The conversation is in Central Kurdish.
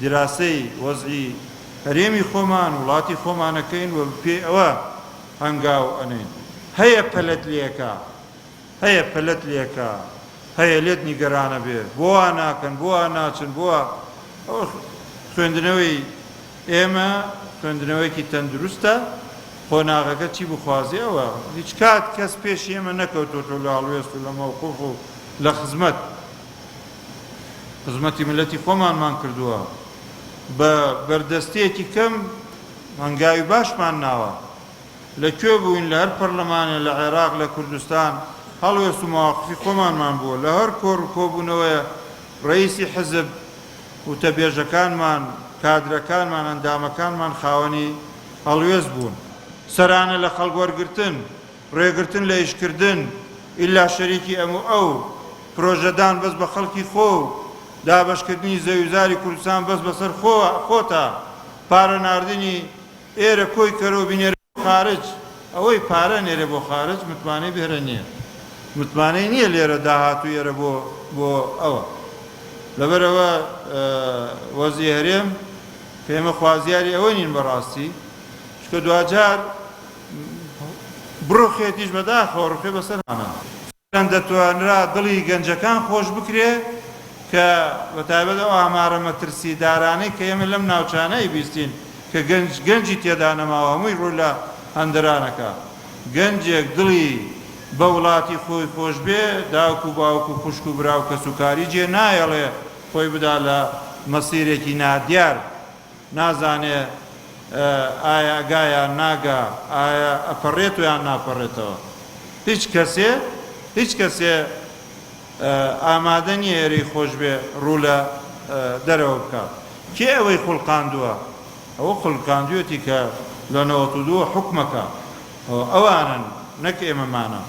دیراسەی وەزعی هەرێمی خۆمان، وڵاتی خۆمان ئەکەین و بەپێی ئەوە هەنگاو ئەنێین. هەیە پەلەت لێکا، هەیە پەلەت لێکا، هەیە لێت نیگەرانە بێ، بۆ وا ناکەن، بۆ وا ناچن، بۆ وا. ئەوە خوێندنەوەی ئێمە خوێندنەوەیەکی تەندروستە، قۆناغەکە چی بخوازێ ئەوە. هیچکات کەس پێشی ئێمە نەکەوتۆتەوە لە هەڵوێست و لە مەوقف و لە خزمەت. خزمەتی میللەتی خۆمانمان کردووە، بە بەردەستییەکی کەم هەنگاوی باشمان ناوە. لە کوێ بووین، لە هەر پەرلەمانێ لە عێراق، لە کوردستان، هەڵوێست و مەواقفی خۆمانمان بووە. لە هەر کۆڕ و کۆبوونەوەیە ڕەئیسی حزب، وتەبێژەکانمان، کادرەکانمان، ئەندامەکانمان خاوەنی هەڵوێست بوون. سەرانە لە خەڵک وەرگرتن، ڕێگرتن لە ئیشکردن، ئیلا شەریکی ئەم و ئەو، پرۆژەدان بەس بە خەڵکی خۆ و دابەشکردنی زەویوزاری کوردستان بەس بەسەر خۆتا، پارە ناردنی ئێرە کۆی کەرەوە بینێرە بۆ خارج، ئەوەی پارە نێرێ بۆ خارج متمانەی بێرە نییە، متمانەی نییە لێرە داهاتووی ئێرە بۆ بۆ ئەوە. لەبەرئەوە وەزعی هەرێم کە ئێمە خوازیاری ئەوە نین بەڕاستی، چونکە دواجار بڕوخێتیش بەداخەوە ڕوخێ بەسەرمانا. چەند دەتوانرا دڵی گەنجەکان خۆش بکرێ کە بەتایبەت ئەو ئامارە مەترسیدارانەی کە ئێمە لەم ناوچانە ئەیبیستین کە گەنج گەنجی تێدا نەماوە هەمووی ڕوو لە هەندەران ئەکا. گەنجێک دڵی بە وڵاتی خۆی خۆش بێ داک و باوک و خوشک و برا و کەسوکاری جێ نایەڵێ خۆی بدا لە مەسیرێکی نادیار. نازانێ ئایا ئەگا یان ناگا، ئایا ئەپەڕێتەوە یان ناپەڕێتەوە. هیچ کەسێ هیچ کەسێ ئامادە نییە ئێرەی خۆش بێ ڕوو لە دەرەوە بکا. کێ ئەوەی خوڵقاندووە؟ ئەوە خولقاندوویەتی کە لە 92 وە حوکمەکا. ئەوانن نەک ئێمەمانە.